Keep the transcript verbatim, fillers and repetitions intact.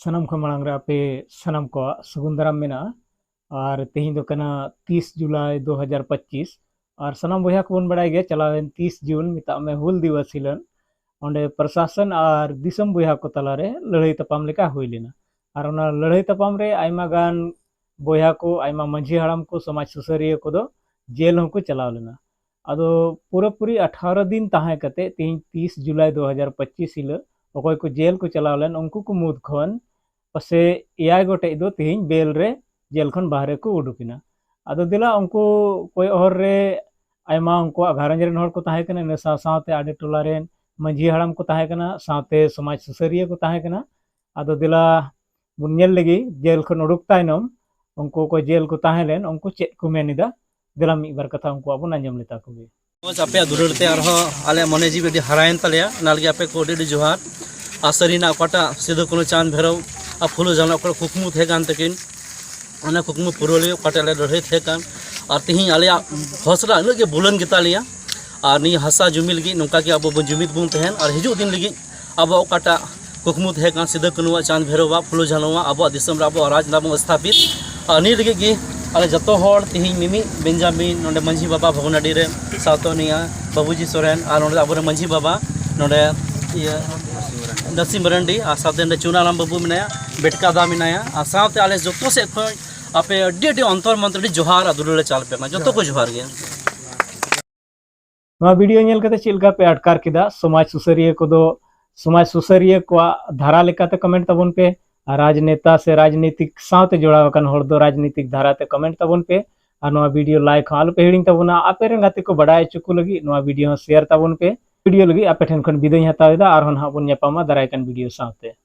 ᱥᱟᱱᱟᱢ ᱠᱷᱚᱱ ᱢᱟᱲᱟᱝ ᱨᱮ ᱟᱯᱮ ᱥᱟᱱᱟᱢ ᱠᱚᱣᱟᱜ ᱥᱟᱹᱜᱩᱱ ᱫᱟᱨᱟᱢ ᱢᱮᱱᱟᱜᱼᱟ᱾ ᱟᱨ ᱛᱮᱦᱮᱧ ᱫᱚ ᱠᱟᱱᱟ ᱛᱤᱥ ᱡᱩᱞᱟᱭ ᱫᱩ ᱦᱟᱡᱟᱨ ᱯᱚᱸᱪᱤᱥ᱾ ᱟᱨ ᱥᱟᱱᱟᱢ ᱵᱚᱭᱦᱟ ᱠᱚᱵᱚᱱ ᱵᱟᱲᱟᱭ ᱜᱮᱭᱟ, ᱪᱟᱞᱟᱣᱮᱱ ᱛᱤᱥ ᱡᱩᱱ, ᱢᱮᱛᱟᱜ ᱢᱮ, ᱦᱩᱞ ᱫᱤᱵᱚᱥ ᱦᱤᱞᱳᱜ ᱚᱸᱰᱮ ᱯᱨᱚᱥᱟᱥᱚᱱ ᱟᱨ ᱫᱤᱥᱚᱢ ᱵᱚᱭᱦᱟ ᱠᱚ ᱛᱟᱞᱟᱨᱮ ᱞᱟᱹᱲᱦᱟᱹᱭ ᱛᱟᱯᱟᱢ ᱞᱮᱠᱟ ᱦᱩᱭ ᱞᱮᱱᱟ᱾ ᱟᱨ ᱚᱱᱟ ᱞᱟᱹᱲᱦᱟᱹᱭ ᱛᱟᱯᱟᱢ ᱨᱮ ᱟᱭᱢᱟ ᱜᱟᱱ ᱵᱚᱭᱦᱟ ᱠᱚ, ᱟᱭᱢᱟ ᱢᱟᱹᱡᱷᱤ ᱦᱟᱲᱟᱢ ᱠᱚ, ᱥᱚᱢᱟᱡᱽ ᱥᱩᱥᱟᱹᱨᱤᱭᱟᱹ ᱠᱚᱫᱚ ᱡᱮᱞ ᱦᱚᱸᱠᱚ ᱪᱟᱞᱟᱣ ᱞᱮᱱᱟ᱾ ᱟᱫᱚ ᱯᱩᱨᱟᱹᱯᱩᱨᱤ ᱟᱴᱷᱟᱨᱚ ᱫᱤᱱ ᱛᱟᱦᱮᱸ ᱠᱟᱛᱮ ᱛᱮᱦᱮᱧ ᱛᱤᱥ ᱡᱩᱞᱟᱭ ᱫᱩ ᱦᱟᱡᱟᱨ ᱯᱚᱸᱪᱤᱥ ᱦᱤᱞᱳᱜ ᱚᱠᱚᱭ ᱠᱚ ᱡᱮᱞ ᱠᱚ ᱪᱟᱞᱟᱣ ᱞᱮᱱ, ᱩᱱᱠᱩ ᱠᱚ ᱢᱩᱫᱽ ᱠᱷᱚᱱ ᱯᱟᱥᱮ ᱮᱭᱟᱭ ᱜᱚᱴᱮᱡ ᱫᱚ ᱛᱮᱦᱮᱧ ᱵᱮᱞ ᱨᱮ ᱡᱮᱞ ᱠᱷᱚᱱ ᱵᱟᱦᱨᱮ ᱠᱚ ᱩᱰᱩᱠ ᱮᱱᱟ᱾ ᱟᱫᱚ ᱫᱮᱞᱟ ᱩᱱᱠᱩ ᱠᱚᱭᱚᱜ ᱦᱚᱨ ᱨᱮ ᱟᱭᱢᱟ ᱩᱱᱠᱩᱣᱟᱜ ᱜᱷᱟᱨᱚᱸᱡᱽ ᱨᱮᱱ ᱦᱚᱲ ᱠᱚ ᱛᱟᱦᱮᱸ ᱠᱟᱱᱟ, ᱤᱱᱟᱹ ᱥᱟᱶ ᱥᱟᱶᱛᱮ ᱟᱰᱮ ᱴᱚᱞᱟ ᱨᱮᱱ ᱢᱟᱹᱡᱷᱤ ᱦᱟᱲᱟᱢ ᱠᱚ ᱛᱟᱦᱮᱸ ᱠᱟᱱᱟ, ᱥᱟᱶᱛᱮ ᱥᱚᱢᱟᱡᱽ ᱥᱩᱥᱟᱹᱨᱤᱭᱟᱹ ᱠᱚ ᱛᱟᱦᱮᱸ ᱠᱟᱱᱟ᱾ ᱟᱫᱚ ᱫᱮᱞᱟ ᱵᱚᱱ ᱧᱮᱞ ᱞᱮᱜᱮ, ᱡᱮᱞ ᱠᱷᱚᱱ ᱩᱰᱩᱠ ᱛᱟᱭᱱᱚᱢ ᱩᱱᱠᱩ ᱠᱚ ᱡᱮᱞ ᱠᱚ ᱛᱟᱦᱮᱸ ᱞᱮᱱ, ᱩᱱᱠᱩ ᱪᱮᱫ ᱠᱚ ᱢᱮᱱ ᱮᱫᱟ, ᱫᱮᱞᱟ ᱢᱤᱫ ᱵᱟᱨ ᱠᱟᱛᱷᱟ ᱩᱱᱠᱩᱣᱟᱜ ᱵᱚᱱ ᱟᱸᱡᱚᱢ ᱞᱮᱛᱟ ᱠᱚᱜᱮ᱾ ᱢᱚᱡᱽ ᱟᱯᱮᱭᱟᱜ ᱫᱩᱞᱟᱹᱲ ᱛᱮ ᱟᱨᱦᱚᱸ ᱟᱞᱮ ᱢᱚᱱᱮ ᱡᱤᱣᱤ ᱟᱹᱰᱤ ᱦᱟᱨᱟᱭᱮᱱ ᱛᱟᱞᱮᱭᱟ, ᱚᱱᱟ ᱞᱟᱹᱜᱤᱫ ᱟᱯᱮ ᱠᱚ ᱟᱹᱰᱤ ᱟᱹᱰᱤ ᱡᱚᱦᱟᱨ᱾ ᱟᱨ ᱥᱟᱹᱨᱤᱱᱟᱜ ᱚᱠᱟᱴᱟᱜ ᱥᱤᱫᱩ ᱠᱟᱹᱱᱦᱩ ᱪᱟᱸᱫᱽ ᱵᱷᱮᱨᱚᱣ ᱟᱨ ᱯᱷᱩᱞᱳ ᱡᱷᱟᱱᱳ ᱚᱠᱟᱴᱟᱜ ᱠᱩᱠᱢᱩ ᱛᱟᱦᱮᱸ ᱠᱟᱱ ᱛᱟᱹᱠᱤᱱ, ᱚᱱᱟ ᱠᱩᱠᱢᱩ ᱯᱩᱨᱟᱹᱣ ᱞᱟᱹᱜᱤᱫ ᱚᱠᱟᱴᱟᱜ ᱟᱞᱮ ᱞᱟᱹᱲᱦᱟᱹᱭ ᱛᱟᱦᱮᱸ ᱠᱟᱱ, ᱟᱨ ᱛᱮᱦᱮᱧ ᱟᱞᱮᱭᱟᱜ ᱦᱚᱥᱞᱟ ᱩᱱᱟᱹᱜ ᱜᱮ ᱵᱩᱞᱟᱹᱱ ᱜᱮᱛᱟ ᱞᱮᱭᱟ᱾ ᱟᱨ ᱱᱤᱭᱟᱹ ᱦᱟᱥᱟ ᱡᱩᱢᱤ ᱞᱟᱹᱜᱤᱫ ᱱᱚᱝᱠᱟ ᱜᱮ ᱟᱵᱚ ᱵᱚᱱ ᱡᱩᱢᱤᱫ ᱵᱚᱱ ᱛᱟᱦᱮᱱ, ᱟᱨ ᱦᱤᱡᱩᱜ ᱫᱤᱱ ᱞᱟᱹᱜᱤᱫ ᱟᱵᱚᱣᱟᱜ ᱚᱠᱟᱴᱟᱜ ᱠᱩᱠᱢᱩ ᱛᱟᱦᱮᱸ ᱠᱟᱱ ᱥᱤᱫᱩ ᱠᱟᱹᱱᱦᱩᱣᱟᱜ, ᱪᱟᱸᱫᱽ ᱵᱷᱮᱨᱚᱣᱟᱜ, ᱯᱷᱩᱞᱳ ᱡᱷᱟᱱᱳᱣᱟᱜ ᱟᱵᱚᱣᱟᱜ ᱫᱤᱥᱚᱢ ᱨᱮ ᱟᱵᱚᱣᱟᱜ ᱨᱟᱡᱽ ᱱᱟᱢ ᱵᱚᱱ ᱥᱛᱷᱟᱯᱤᱛ, ᱟᱨ ᱱᱤᱭᱟᱹ ᱞᱟᱹᱜᱤᱫ ᱜᱮ ᱟᱞᱮ ᱡᱚᱛᱚ ᱦᱚᱲ ᱛᱮᱦᱮᱧ ᱢᱤᱢᱤᱫ ᱵᱮᱧᱡᱟᱢᱤᱱ, ᱱᱚᱰᱮ ᱢᱟᱹᱡᱷᱤ ᱵᱟᱵᱟ ᱵᱷᱚᱜᱽᱱᱟᱰᱤ ᱨᱮ, ᱥᱟᱶᱛᱮ ᱱᱤᱭᱟᱹ ᱵᱟᱵᱩᱡᱤ ᱥᱚᱨᱮᱱ, ᱟᱨ ᱱᱚᱰᱮ ᱟᱵᱚᱨᱮᱱ ᱢᱟᱹᱡᱷᱤ ᱵᱟᱵᱟ ᱱᱚᱰᱮ ᱤᱭᱟᱹ ᱱᱟᱥᱤᱢ ᱢᱟᱨᱟᱱᱰᱤ, ᱟᱨ ᱥᱟᱶᱛᱮ ᱱᱚᱰᱮ ᱪᱩᱱᱟᱨᱟᱢ ᱵᱟᱹᱵᱩ ᱢᱮᱱᱟᱭᱟ, ᱵᱮᱴᱠᱟ ᱫᱟ ᱢᱮᱱᱟᱭᱟ, ᱟᱨ ᱥᱟᱶᱛᱮ ᱟᱞᱮ ᱡᱚᱛᱚ ᱥᱮᱫ ᱠᱷᱚᱱ ᱟᱯᱮ ᱟᱹᱰᱤ ᱟᱹᱰᱤ ᱚᱱᱛᱚᱨ ᱢᱚᱱᱛᱚᱨ ᱟᱹᱰᱤ ᱡᱚᱦᱟᱨ ᱟᱨ ᱫᱩᱞᱟᱹᱲ ᱞᱮ ᱪᱟᱞ ᱟᱯᱮ ᱠᱟᱱᱟ, ᱡᱚᱛᱚ ᱠᱚ ᱡᱚᱦᱟᱨ ᱜᱮ᱾ ᱱᱚᱣᱟ ᱵᱷᱤᱰᱤᱭᱳ ᱧᱮᱞ ᱠᱟᱛᱮ ᱪᱮᱫ ᱞᱮᱠᱟ ᱯᱮ ᱟᱴᱠᱟᱨ ᱠᱮᱫᱟ? ᱥᱚᱢᱟᱡᱽ ᱥᱩᱥᱟᱹᱨᱤᱭᱟᱹ ᱠᱚᱫᱚ ᱥᱚᱢᱟᱡᱽ ᱥᱩᱥᱟᱹᱨᱤᱭᱟᱹ ᱠᱚᱣᱟᱜ ᱫᱷᱟᱨᱟ ᱞᱮᱠᱟᱛᱮ ᱠᱚᱢᱮᱱᱴ ᱛᱟᱵᱚᱱ ᱯᱮ, ᱟᱨ ᱨᱟᱡᱽᱱᱮᱛᱟ ᱥᱮ ᱨᱟᱡᱽᱱᱤᱛᱤᱠ ᱥᱟᱶᱛᱮ ᱡᱚᱲᱟᱣ ᱟᱠᱟᱱ ᱦᱚᱲ ᱫᱚ ᱨᱟᱡᱽᱱᱤᱛᱤᱠ ᱫᱷᱟᱨᱟ ᱛᱮ ᱠᱚᱢᱮᱱᱴ ᱛᱟᱵᱚᱱ ᱯᱮ᱾ ᱟᱨ ᱱᱚᱣᱟ ᱵᱷᱤᱰᱤᱭᱳ ᱞᱟᱭᱤᱠ ᱦᱚᱸ ᱟᱞᱚ ᱯᱮ ᱦᱤᱲᱤᱧ ᱛᱟᱵᱚᱱᱟ᱾ ᱟᱯᱮ ᱨᱮᱱ ᱜᱟᱛᱮ ᱠᱚ ᱵᱟᱰᱟᱭ ᱦᱚᱪᱚ ᱠᱚ ᱞᱟᱹᱜᱤᱫ ᱱᱚᱣᱟ ᱵᱷᱤᱰᱤᱭᱳ ᱦᱚᱸ ᱥᱮᱭᱟᱨ ᱛᱟᱵᱚᱱ ᱯᱮ᱾ ᱵᱷᱤᱰᱤᱭᱳ ᱞᱟᱹᱜᱤᱫ ᱟᱯᱮ ᱴᱷᱮᱱ ᱠᱷᱚᱱ ᱵᱤᱫᱟᱹᱭ ᱤᱧ ᱦᱟᱛᱟᱣ ᱮᱫᱟ, ᱟᱨᱦᱚᱸ ᱱᱟᱦᱟᱜ ᱵᱚᱱ ᱧᱟᱯᱟᱢᱟ ᱫᱟᱨᱟᱭ ᱠᱟᱱ ᱵᱷᱤᱰᱤᱭᱳ ᱥᱟᱶᱛᱮ᱾